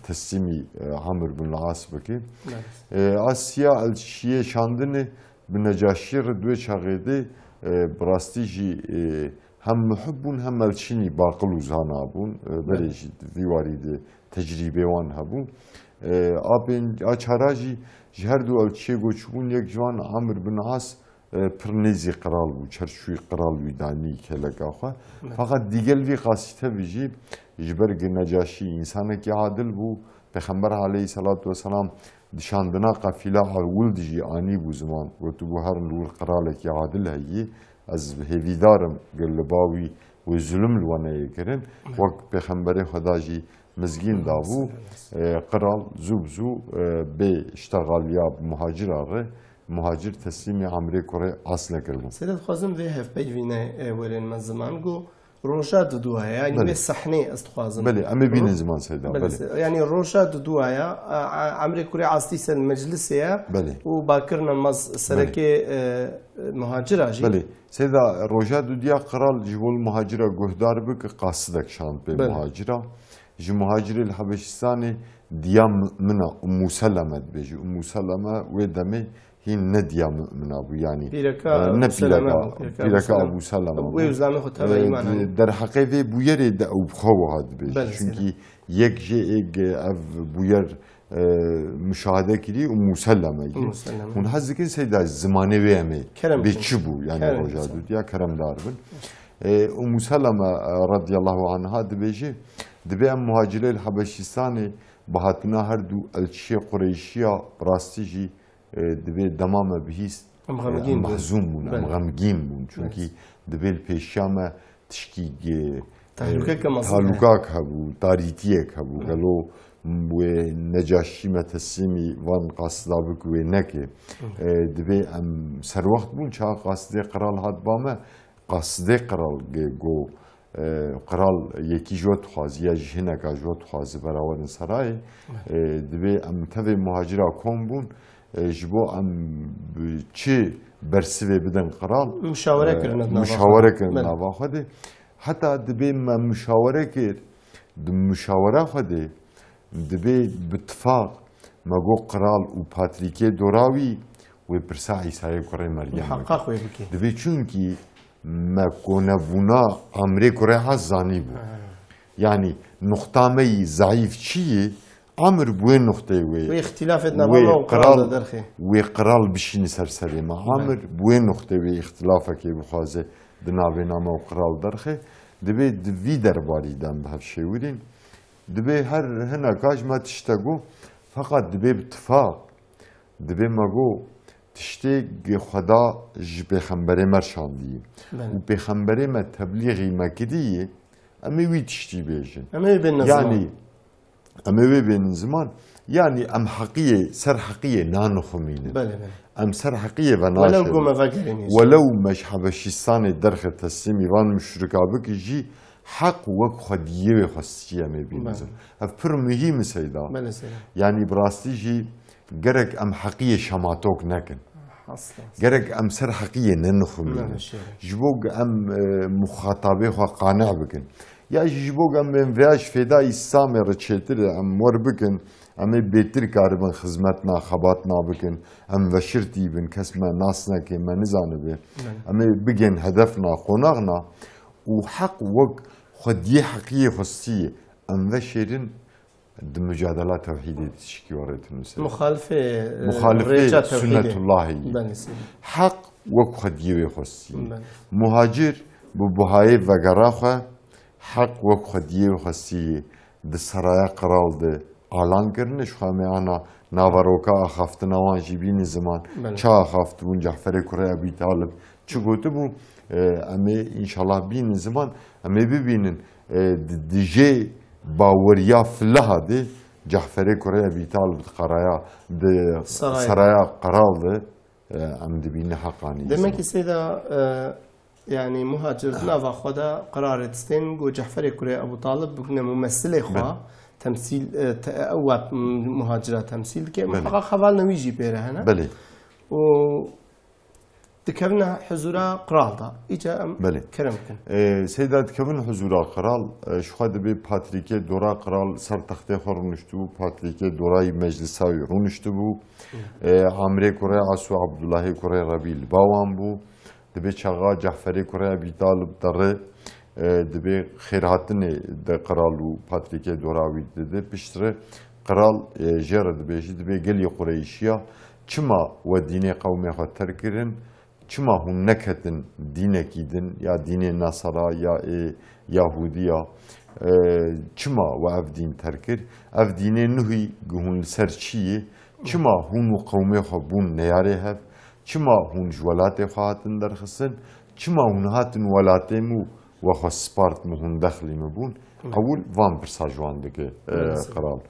teslîmî, e, Amr bin As bike. Belê. E, Asiya elçiyê şandine bi Necaşî re di wê çaxê de, e, bi rastî jî, e, hem muhib bûn hem elçinî baqil û zana bûn. E, berê Belê. jî di vî warî de tecrîbê wan hebû. E, a pênc, a çara jî ji her du elçiyê ku çûbûn, yek ji wan Amr bin As, e, pir nêzî qral bû, çerçûyî qral wî danî kêleka xwe. Evet. Feqet digel vî qasî tevî jî ji ber ku Necaşî însanekî adil bû, Pêxember aleyhisselatu vesselam di şandina qefîla ewil de jî anîbû ziman, gotibû, herin li wir qralekî adil heyî, ez hêvîdar im ku li ba wî wê zulm li we neyê kirin. Evet. Wek Pêxemberê Xweda jî mizgîn dabû, e, qral zû bi zû, e, bê ştexaliya bi muhacira re, muhacir teslîmî Amrê kurê As nekiribû. Seyda, dixwazim vê hevpeyvîne, e, werên me ziman, ku roja didû heye, yanî Belê. vê sehnê ez dixwazim. Belê, em ê bînin Ro-, ziman Seyda, Belê, belê. se-, yanî roja didû heye, a, a, Amrê kurê As dîse li meclisê ye Belê. û bakirine mez Belê. serekê, e, muhacira jî. Belê. Seyda, roja dudiya qral ji bo li muhacira guhdar bike, qasidek şand pê Belê. muhacira. Ji muhacirê li Hebeşistanê diya mumina, Ummu Seleme dibêje. Ummu Seleme wê demê hîn ne diya mumina bû, yanî, Pîreka e, ne Abu Seleme pîreka, bû, pîreka pîreka Abu Seleme. Abu Seleme Wê bû. Û zamê xwe teva E, îman di-, anî. derheqê vê bûyerê de ew bi xwe wiha dibêje. Belê, Çunkî Seyda. yek jê êk ev bûyer, e, muşahede kirî û Ummu Seleme ye. Ummu Seleme. Hûn hez dikin Seyda, zimanê wê em ê Kerem bê bikin. çi bû, yanî Kerem roja bikin. dudiya keremdar bin. E, Ummu Seleme, e, radiyallahu anha dibêje, dibê em muhacirê li Hebeşistanê bi hatina her du elçiyê Qureyşiya bi rastî jî, e, dibê dema me bihîst, Em e, xemgîn em bûn. mehzûn bûn, em Belê. xemgîn bûn. Çunkî Belê. dibê li pêşiya me tişkî, e, Tehlûkeke mezin talûkak hebû, tarîtiyek hebû. Belê. Gelo wê Necaşî me teslîmî van qasida bik wê neke. Hı. E, dibê em serwext bûn, çaxa qasidê qral hat ba me, qasidê qral ge-, go, e, qral yekî ji we dixwazî ya jî hineka ji we dixwazî berawerin serayê. Evet. E, dibê em tevê muhacira kom bûn, e, ji bo em bi çi bersivê bidin qral, Muşawere e, kirine di nava muşawere xwe de. kirin Belê. nava xwe de. Heta dibê me muşawere kir, di muşawera xwe de dibê bi tifaq me got qral û Patrîkê Dorawî wê pirsa Îsayê kurê Meryem Muheqeq bike. wê bike. Dibê çunkî me konebûna Amrê kurê As zanîbû. Ha. Yanî nuqta me yî zayîf çi ye? Amr bi wê nuqteyê wê, Wê îxtilafê di nava wê me û qral qral, de derxê. wê qral bişîne ser serê me. Belê. Amr bi wê nuqteyê wê îxtilafekê bixwaze di navê name û qral derxê. Dibê di vî derbarî de em bi hev şêwirîn. Dibê her hineka ji me tişte got, feqet dibê bi tifaq. Dibê me got, tiştê gi Xweda ji pêxemberê me şandiyî. Belê. Û pêxemberê me teblîxî me kiriye, em ê wî tiştî bêjin. Em ê wê bênin ziman. Yanî, em ê wê bênin ziman. Yanî, em heqiyê, ser heqiyê nanixumînin. Belê, belê. Em ser heqiyê ve Welew naşêrin. ku me vegerînî jî. Welew me ji Hebeşîstanê derxe teslîmî van muşrika bike jî, heq wek xwediyê wê xwestî em ê bînin Belê. ziman. Ev pir muhîm e Seyda. Belê Seyda. Yanî, bi rastî jî gerek em heqiyê şematok nekin. Asla. Gerek em ser heqiyê nenixumînin. Ne, şêrî. Ji bo ku em, e, muxatabê xwe qane bikin. Ya jî ji bo ku em bên vêya ji fêda Îslamê re çêtir em wer bikin, em ê bêtir karibin xizmetna, xebatna bikin, em veşirtî bin, kes me nas neke, me nizanibe. Ne. Em ê bigên hedefna, qonaxna û heq wek Xwediyê heqiyê xwestiyê. Em veşêrin di mücadela tewhîdê tişkî warê tunise. Muxalifê, e, Muxalifê rêça tewhîdê. Sunnetullahê yî. Belê, seyda. Heq wek xwediyê wê xwestiyê. Belê. Muhacir bi buhayê vegera xwe, heq wek xwediyê wê xwestiyê di seraya qral de alan kirine, ji xwe em ê ana naveroka axaftina wan jî bînin ziman. Belê. Çi axaftibûn, Cehferê kurê Ebî Talib çi gotibû, e, em ê înşallah bînin ziman, em ê bibînin, e, di, di jê baweriya filaha de Cehferê kurê Ebî Talib di qaraya, di Seraya. Seraya qral de, e, em dibînin heqanî. Demek ki seyda, e, Yani muhacir di nava xwe de qerarê distên ku Cehferê kurê Ebu Talib bikine mumessilê xwe, Belê. Temsîl, e, te-, ew wet muhacira temsîl dike. Belê. Muheqeq hevalna wî jî pê re hene. Belê. Û dikevine huzura qral da. Îca em Belê. Kerem bikin. E, Seyda dikevin huzura qral, e, ji xwe dibê Patrîkê Dora qral ser textê xwe rûniştibû, Patrîkê Dorayî meclisa wî rûniştibû. E, Amrê kurê As û Abdullahê kurê Rebî li ba wan bû. Dibê çaxa Cehferê kurê Ebî Talib dere, e, dibê xêrhatinê de qral û Patrîkê Dora wî dide. Piştre qral, e, jê re dibêjî, dibê gelî Qureyşiya, çima we dînê qewmê xwe terk kirin? Çima hûn neketin dînekî din, ya dînê Nasara, ya ê Yahudiya? E, çima we ev dîn terk kir? Ev dînê nuhî gi hûn li ser çi yê? Çima hûn û qewmê xwe bûn neyarê hev? Çima hûn ji welatê xwe hatin derxistin? Çima hûn hatin welatê min û we xwe spart min, hûn dexlî min bûn? Qewil van pirsa ji wan dike, e, Maalesef. Qral.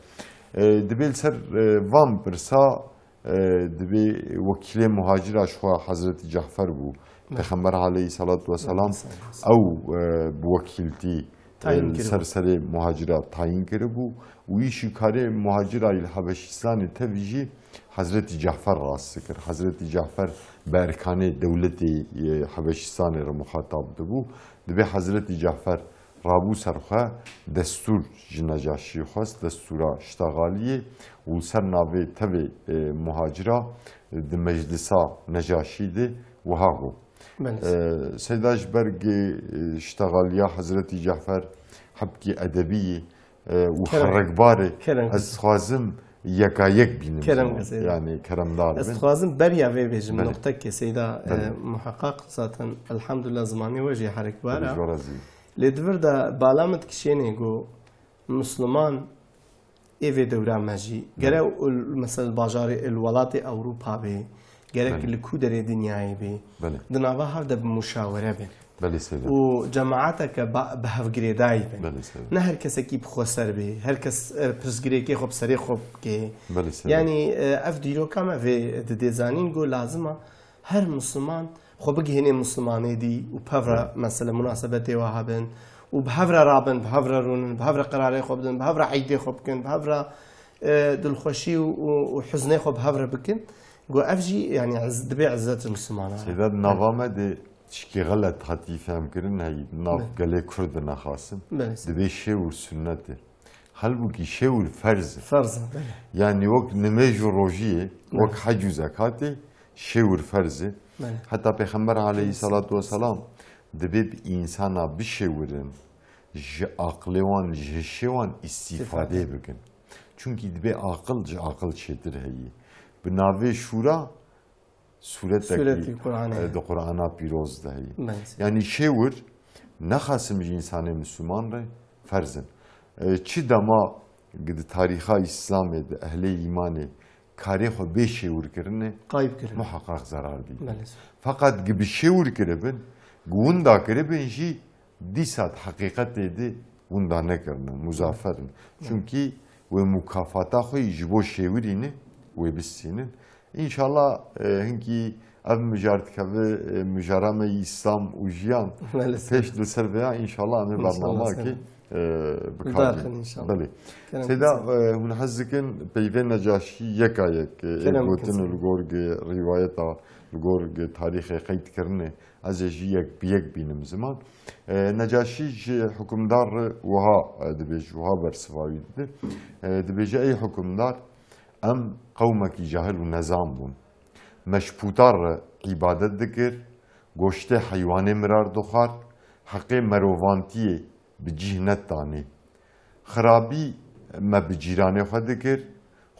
E, dibê li ser, e, van pirsa, e, dibê wekîlê muhacira ji xwe Hezretî Cehfer bû. Maalesef. Pêxember aleyhissalatu vesselam Maalesef. Ew, e, bi wekîltî Tayîn e, li kiribû. Ser serê muhacira tayîn kiribû û îşî karê muhacira li Hebeşîstanê tevî jî Hezretî Cehfer rast dikir. Hezretî Cehfer bi erkanê dewletê, e, Hebeşîstanê re muxatab dibû. Dibê Hezretî Cehfer rabû ser xwe destûr ji Necaşî xwest, destûra ştaxaliyê û li ser navê tevê, e, muhacira di meclisa Necaşî de wiha got. Belê. E, Seyda ji ber gi, e, ştexaliya Hezretî Cefer hebkî edebî yî, e, û Kerem. Xerekbar e. Kerem. Ez dixwazim yeka yek bînim Kerem ziman. Seyda. Yani keremdar bin. Ez dixwazim beriya vê bêjim, Belê. Noqtekê Seyda, e, Belê. Muheqeq zaten elhamdülillah zimanê we jî herekbar e. Belê, ji we razî. Lê di vir de bala min dikişênê ku Misliman ê vê dewra me jî. Gerek Belê. Û, mesela, bajarê, li welatê Ewropa bê, gerek Belê. Li ku derê dinyayê bê, Belê. Di nava hev de bi muşawere bin. Belê, seyda. Û cemaeteke ba-, bi hev girêdayî bin. Belê, seyda. Ne her kesekî bi xweser bê, her kes, e, pirsgirêkê xwe bi serê xwe bike. Belê, seyda. Yanî, e, ev dîroka me vê didê zanîn ku lazim e her Misliman xwe bigihînê Mislimanê dî û bi hev re Hı. mesele munasebetê we hebin û bi hev re rabin, bi hev re rûnin, bi hev re qerarê xwe bidin, bi hev re eydê xwe bikin, bi hev re, e, dilxweşî û, û, û huznê xwe bi hev re bikin. Got ev jî, yani, ez-, dibê izzet ji Mislimana re. Seyda, di nava me de tişkî xelet hatî fehmkirin heyî, di nav Ne. Gelê Kurd de nexasim. Belê. Dibê şêwir sunnet e. Halbûkî şêwir ferz e. Ferz e, belê. Yani wek nimêj û rojiyê, Belê. Wek hec û zekatê, şêwir ferz e. Belê. Heta Pêxember aleyhissalatu vesselam dibê bi însana bişêwirin, ji aqilê wan, ji hişê wan îstîfadê Îstîfade. Bikin. Çunkî dibê aqil ji aqil çêtir heyî. Bi navê şûra sûretekî, Sûretî Qur'anê. E, di Qur'ana pîroz de heyî. Belê. Yani şêwir nexasim ji însanê Misliman re ferz in. E, çi dema di tarîxa Îslamê de ehlê îmanê karê xwe bê şêwirkirinê Qayb kirin. Muheqeq zerar dîtin. Belê. Feqet gi bi şêwir kiribin, gi winda kiribin jî dîsa di heqîqetê de winda nekirine, muzafer in. Belê. Çunkî wê mukafata xwe yî ji bo şêwirî ne, wê bistînin. Înşallah, e, hinkî ev mijar dikeve, e, mijara me yî Îslam û jiyan. Belê. Pêş li ser vêya înşallah em ê Înşallah bernameyekê, seyda. E, bi kar Bidaxin bînin. Înşallah. Belê. Kerem Seyda, kizim. E, hûn hez dikin peyvê Necaşî yeka yek, e, ê Kerem gotin kizim. Li gor gi rîwayeta, li gor gi tarîxê qeyd kirine, ez ê jî yek bi yek bînim ziman. E, Necaşî ji hukimdar re wiha, e, dibêje, wiha bersiva wî dide. E, dibêje, ey hukimdar, em qewmekî cahil û nezan bûn. Me ji pûtar re îbadet dikir, goştê heywanê mirar dixwar, heqê merovantiyê bi cih neditanê. Xirabî me bi cîranê xwe dikir,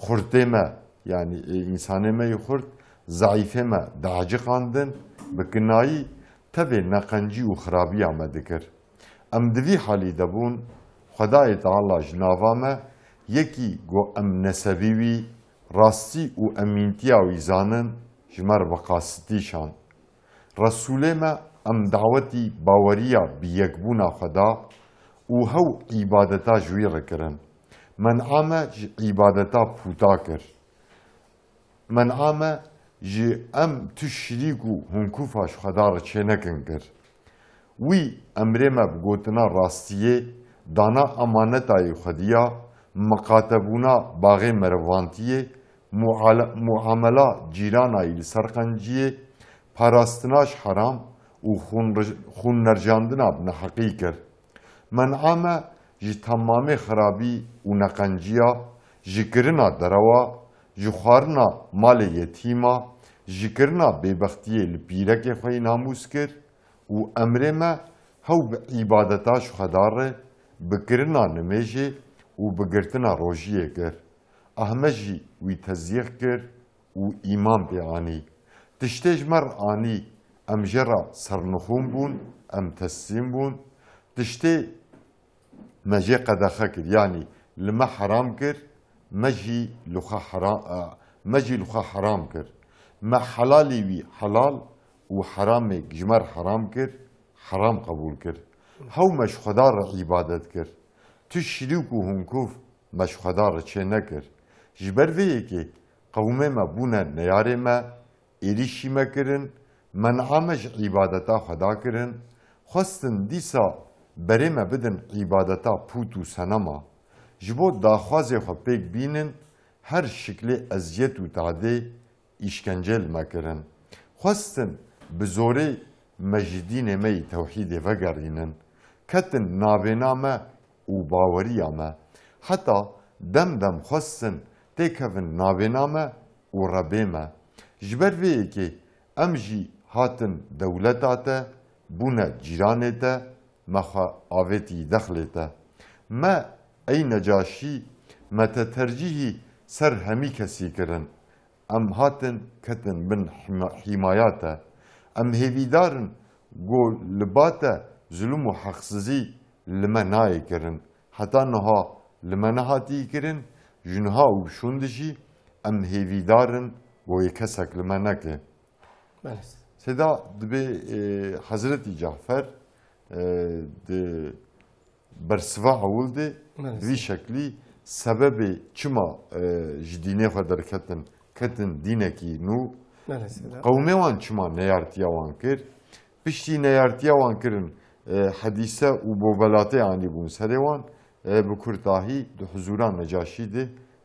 xurtê me, yanî, ê, însanê me yê xurt, zeîfê me dieciqandin, bi kinayî tevê neqencî û xirabiya me dikir. Em di vî halî de bûn, Xwedayê Teala ji nava me yekî ku em nesebî wî, rastî û emîntiya wî zanin, ji me re bi qasitî şand. Resûlê me em dawetî baweriya bi yekbûna xwe da û hew îbadeta ji wî re kirin. Men'a me ji îbadeta pûta kir. Men'a me ji em tu şirîk û hunkûfa ji Xweda re çênekin kir. Wî emrê me bi gotina rastiyê, dana emanetayê xwediya, miqatebûna baxê merivantiyê, muale-, muamela cîranayî li ser qenciyê, parastina ji heram û xûnri-, xûnnerjandina bi neheqî kir. Men'a me ji temamê xirabî û neqenciya, ji kirina derewa, ji xwarina malê yetîma, ji kirina bêbextiyê li pîrekê xwe yî namûs kir û emrê me hew bi îbadeta ji Xweda re, bi kirina nimêjê û bi girtina rojiyê kir. Ahme jî wî tezyîq kir û îman pê anî. Tiştê ji me re anî, em jê re sernixûn bûn, em teslîm bûn. Tiştê me jê qedexe kir, yanî li me heram kir, me jî li xwe hera-, e, me jî li xwe heram kir. Me helalî wî helal û heramêk ji me re heram kir, heram qebûl kir. Hew me ji Xweda re îbadet kir. Tu şirîk û hunkûf me ji Xweda re çê nekir. Ji ber vê yekê qewmê me bûne neyarê me, êrîşî me kirin, men'a me ji îbadeta Xweda kirin, xwestin dîsa berê me bidin îbadeta pût û senema. Ji bo daxwazê xwe pêk bînin, her şiklê eziyet û tadê, îşkence li me kirin. Xwestin bi zorê me ji dînê me yî tewhîdê vegerînin. Ketin navêna me û baweriya me. Heta dem dem xwestin têkevin navêna me û Rebê me. Ji ber vê yekê em jî hatin dewleta te, bûne cîranê te, me xwe avêtî dexlê te. Me, ey Necaşî, me te tercîhî ser hemî kesî kirin. Em hatin ketin bin hima-, hîmaya te. Em hêvîdar in ku li ba te zulm û heqsizî li me nayê kirin. Heta niha li me nehatî kirin, ji niha û bi şûn de jî em hêvîdar in ku yê kesek li me neke. Belê. Seyda, dibê, e, Hezretî Cafer, e, di bersiva ewil de Belê, vî seyda. şeklî sebebê çima, e, ji dînê xwe derketin, ketin dînekî nû, Belê, seyda. qewmê wan çima neyartiya wan kir, piştî neyartiya wan kirin, e, hedîse û bobelatê anîbûn serê wan, e, bi kurtahî di huzûra Necaşî de,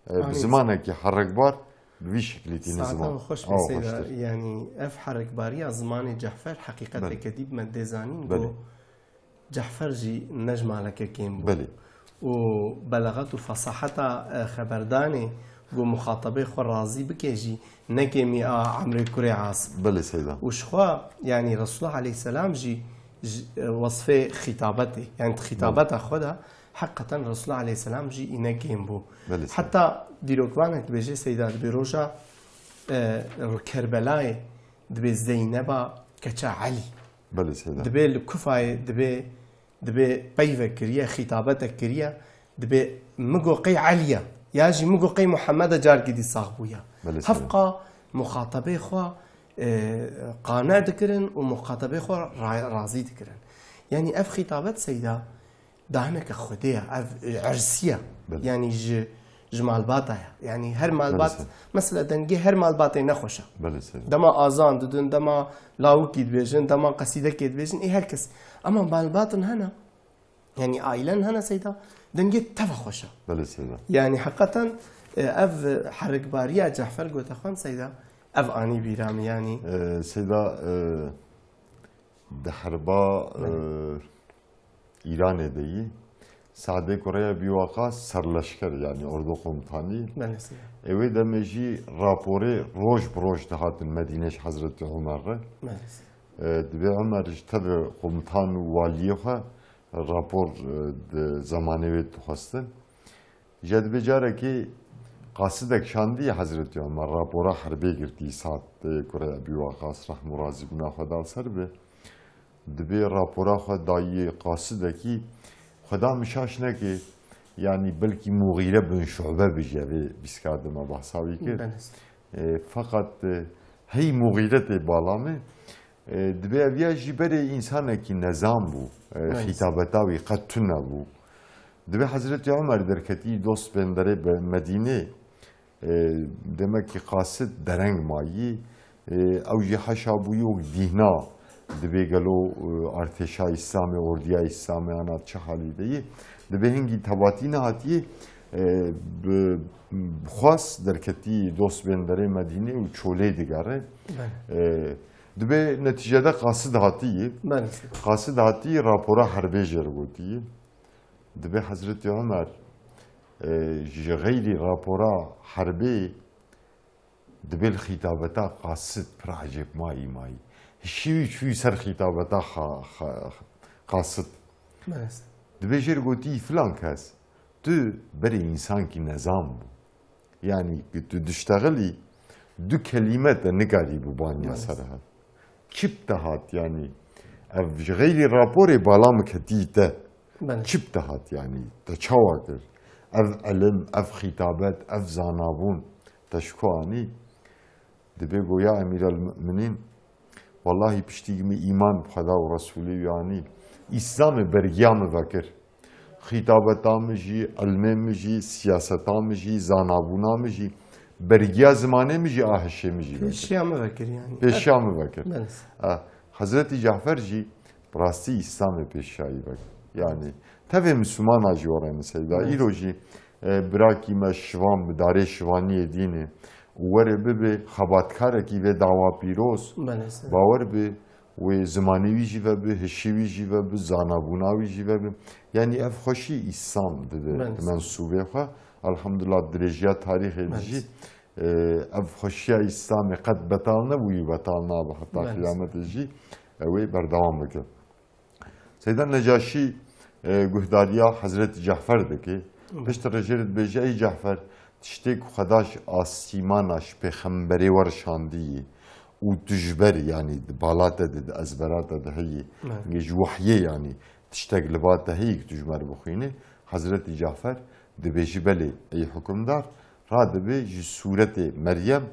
e, bi Anî. zimanekî herekbar, bi vî şeklî tîne Saeta ziman. xweş be, Awa Seyda. xweştir. Yanî ev herekbariya zimanê Cehfer heqîqeteke Belê. dî bi me dê zanîn Belê. ku Cehfer jî ne ji maleke kêm bû. Belê. Û belaxet û fesaheta, e, xeberdanê ku muxatabê xwe razî bike jî ne kêmî a Emrê kurê As bû. Belê Seyda. Û ji xwe, yanî Resulullah aleyhisselam jî, ji, e, wesfê xîtabetê, yanî di Belê. xîtabeta xwe de heqeten Resulullah aleyhisselam jî îne kêm bû. Belê Seyda. Heta dîrokvanek dibêje Seyda, dibê roja, e, Kerbelayê dibê Zeyneba keça Elî. Belê Seyda. Dibê li Kufayê, dibê, dibê peyvek kiriye, xîtabetek kiriye, dibê min got qey Elî ye, ya jî min got qey Muhammed e, carkî dî sax bûye. Belê Seyda. Hevqa muxatabê xwe, e, qane dikirin û muxatabê xwe ra-, razî dikirin. Yanî ev xîtabet Seyda, dahineke Xwedê ye, ev, e, ersî ye. Belê. Yanî ji, ji malbata ye. Yanî her malbat, Belê, seyda. mesela dengê her malbatê nexweş e. Belê, seyda. Dema azan didin, dema lawikî dibêjin, dema qesîdekê dibêjin, ê her kes. Ema malbatin hene, yanî ailen hene seyda, dengê teva xweş e. Belê, seyda. Yanî heqeten, e, ev herikbariya Cehfer Gotexan seyda, ev anî bîra min yanî. E, seyda, e, di herba, Belê. e, Îranê de yî. Sadê Kurê Ebî Waqas serleşker, yanî ordu komutanî. Belê, seyda. Ê wê demê jî raporê roj bi roj dihatin Medîne ji Hezretî Umer re. Belê, seyda. E, dibê Umer ji tevê komutan û waliyê xwe Rapor, e, di zemanê wê dixwestin. Jê dibê carekê qasidek şandî Hezretî Omer, rapora herbê girtî, Sa'd, e, kurê Ebî Waqas, rehm û razîbûna Xweda li ser be. Dibê rapora xwe dayî qasidekî, Xweda min şaş neke, yanî belkî Muxîre bin Şu'be bijî, vê bîskar de me behsa wî kir. Belê. E, feqet, e, hey Muxîre tê bala me. E, dibê ev ya jî berê însanekî nezan bû. E, Belê. Xîtabeta wî qet tune bû. Dibê Hezretî Omer derketî dost bên derê be-, Medînê. E, demek ki qasid dereng mayî. E, ew jî heşa bû yok dîhna. Dibê gelo, e, artêşa Îslamê, ordiya Îslamê ana çi halî de yî. Dibê hingî tebatî nehatiye, e, bi, bi xwest derketî dost bên derê Medînê û çolê digere. Belê. E, dibê netîcede qasid hatiye. Belê. Qasid hatiye rapora herbê jê re gotiye. Dibê Hezretî Omer, e, ji xeyrî rapora herbê dibê li xîtabeta qasid pir ecêb mayî mayî. Hişî wî çûyî ser xîtabeta xa-, xa-, qasid. Belê. Dibê jê re gotî, filan kes, tu berê însankî nezan bû. Yanî, tu diştexilî, du kelîme te nikarî bibaniya ser hev. Çi bi te hat, yanî? Ev ji xeyrî raporê bala min ketî te. Belê. Çi bi te hat, yanî? Te çawa kir? Ev ilim, ev xîtabet, ev zanabûn, te ji ku anî? Dibê go, ya Emîrel Mu'minîn, wellahî piştî min îman bi Xweda û Resûlê wî anî, Îslamê bergiya min vekir. Xîtabeta min jî, ilmê min jî, siyaseta min jî, zanabûna min jî, bergiya zimanê min jî a hişê min jî vekir. Pêşiya min vekir yanî. Pêşiya min vekir. Belê. E, Hezretî Cafer jî bi rastî Îslamê pêşiyayî vekir. Yanî tevê Mislimana jî were min seyda. Belê. Îro jî, e, birakî me şivan bi darê şivaniyê dînê û were bibe xebatkarekî vê dawa pîroz. Belê, seyda. Bawer be, wê zimanê wî jî vebe, hişê wî jî vebe, zanabûna wî jî vebe. Yanî ev xweşî Îslam dide. Belê. Mensûbê xwe. Elhamdulillah, dirêjiya tarîxê de jî, Belê. e, ev xweşiya Îslamê qet betal nebûyî, betal nabe heta Belê. Qiyametê jî ew ê berdewam bike. Seyda Necaşî, e, guhdariya Hezretî Cafer dike. Belê. Piştre jê re dibêje, ey Cafer, tiştê ku Xweda ji asîmana ji pêxemberê we re şandiyî û tu ji ber, yanî di bala te de, di ezbera te de heyî, Belê. Ji wehyê, yanî tiştek li ba te heyî ku tu ji me re bixwînî, Hezretî Cafer dibêjî, belê, ey hukimdar, radibe ji sûretê Meryem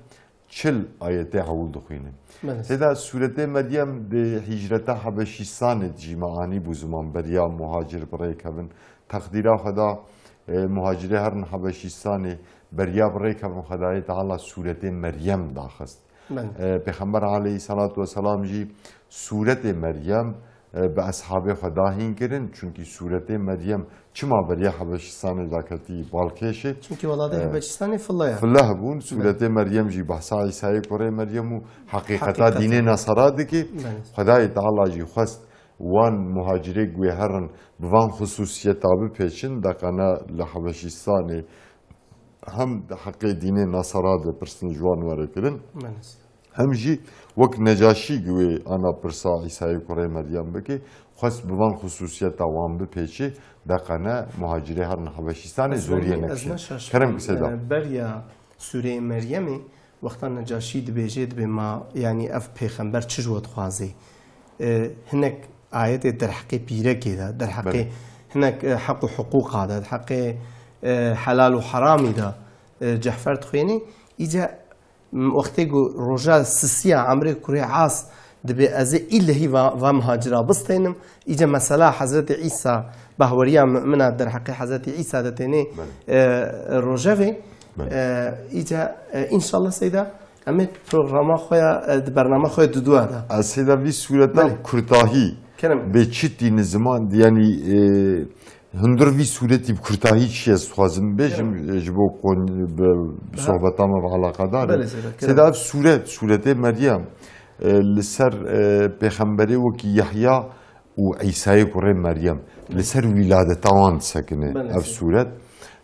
çil ayetê hewl dixwîne. Belê. Seyda, sûretê Meryem di hîcreta Hebeşîstanê de jî me anî bû ziman, beriya muhacir bi rê kevin. Teqdîra Xweda, e, muhacirê herin Hebeşîstanê, beriya bi rê kevin Xwedayê Teala sûretê Meryem daxist. Belê. E, Pêxember aleyhissalatu vesselam jî sûretê Meryem, e, bi eshabê xwe dahîn kirin. Çunkî sûretê Meryem çima beriya Hebeşistanê daketî balkêşê? Çunkî welatê E, Hebeşistanê file ye. File hebûn. Belê. Sûretê Meryem jî behsa Îsayê kurê Meryem û heqîqeta Heqîqet. Dînê Nasara dike. Belê. Xwedayê Teala jî xwest wan muhacirê ku wê herin bi van xusûsiyeta bipêçin, deqene li Hebeşistanê hem di heqê dînê Nasara de pirsên ji wan were kirin, Belê. Hem jî wek Necaşî ku wê ana pirsa Îsayê kurê Meryem bike, xwest bi van xusûsiyeta wan bipêçe, deqene muhacirê herin Hebeşistanê Ez zoriyê ne-, ez nekişin. Neşaş Kerem bûm, kiseyda. E, beriya sûreyê Meryemê, wexta Necaşî dibêje, dibê ma, yanî ev pêxember çi ji we dixwazê? E, hinek ayetê derheqê pîrekê de, derheqê Belê. Hinek, e, heq û hiqûqa de, derheqê, e, helal û heramî de, e, Cehfer dixwênê. Îca, m, wextê ku roja sisiya Emrê kurê As dibê ez ê îlehî va, va muhacira bistênim, îca mesela Hezretî Îsa, bahweriya mumina derheqê Hezretî Îsa de tênê, Belê. E, rojevê, Belê. E, îca, e, înşallah seyda, em ê programa xwe ya, e, di bernama xwe ya dudua de. Ez seyda vî sûreta Belê. Kurtahî Kerem. Bê çi tîni ziman, yanî, e, hundir vî sûretî bi kurtahî çi ez dixwazim bêjim, Kerem. E, ji bo kon-, bi, bi Ha. Sohbeta me ve alaqadar e. Belê, seyda, kerem. Seyda ev sûret, sûretê Meryem, e, li ser, e, pêxemberê wekî Yahya û Îsayê kurê Meryem, li ser wîladeta wan disekine Belê, ev seyda. Sûret,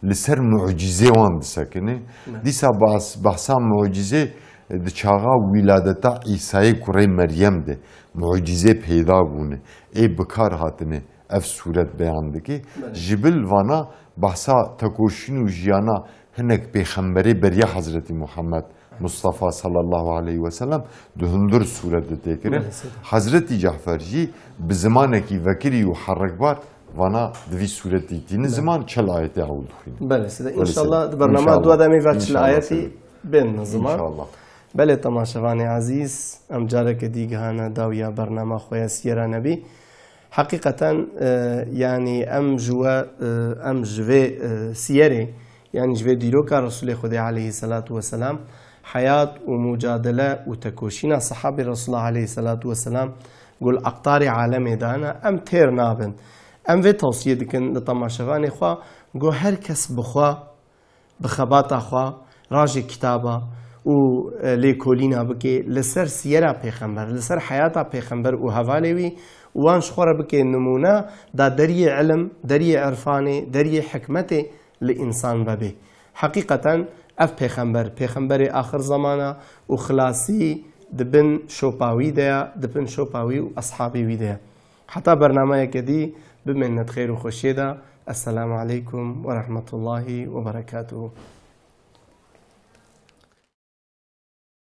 li ser mucîzê wan disekine. Belê. Dîsa bahs-, behsa mucîzê, e, di çaxa wîladeta Îsayê kurê Meryem de mucîzê peyda bûne. Ê bi kar hatine. Ev sûret beyan dike. Ji bil vana behsa tekoşîn û jiyana hinek pêxemberê beriya Hezretî Muhammed Mustafa sallallahu aleyhi ve sellem di hundir sûret de tê kirin. Belê, seyda. Hezretî Cafer jî bi zimanekî vekirî û herikbar vana di vî sûretî tînin ziman çel ayetê ew dixwînin. Belê, seyda. Belê, înşallah, seyda. Di bernama dua de em ê ver çil ayetî bên ziman. Înşallah. Belê, temaşevanê ezîz, em careke dî gihane dawiya bernama xwe ya Siyera Nebî. Heqîqeten, e, yanî em ji we, e, em ji vê, e, siyerê, yanî ji vê dîroka Resûlê Xwedê aleyhisselatu vesselam, heyat û mucadele û tekoşîna sehabê Resûlullah aleyhisselatu vesselam, ku li aqtarê alemê de ne, em têr nabin. Em vê tewsiye dikin li temaşevanê xwe, ku her kes bi xwe, bi xebata xwe, rajê kitaba û, e, lêkolîna bike li ser siyera pêxember, li ser heyata pêxember û hevalê wî, û wan ji xwe re bike nimûne da deriyê ilim, deriyê irfanê, deriyê hikmetê li însan vebê. Heqîqeten ev pêxember, pêxemberê axir zamana û xilasî di bin şopa wî de ya, di bin şopa wî û eshabê wî de ya. Heta bernameyeke dî, bimêne di xêr û xweşiyê de. Esselamu aleykum ve rahmetullahi ve berekatuhu.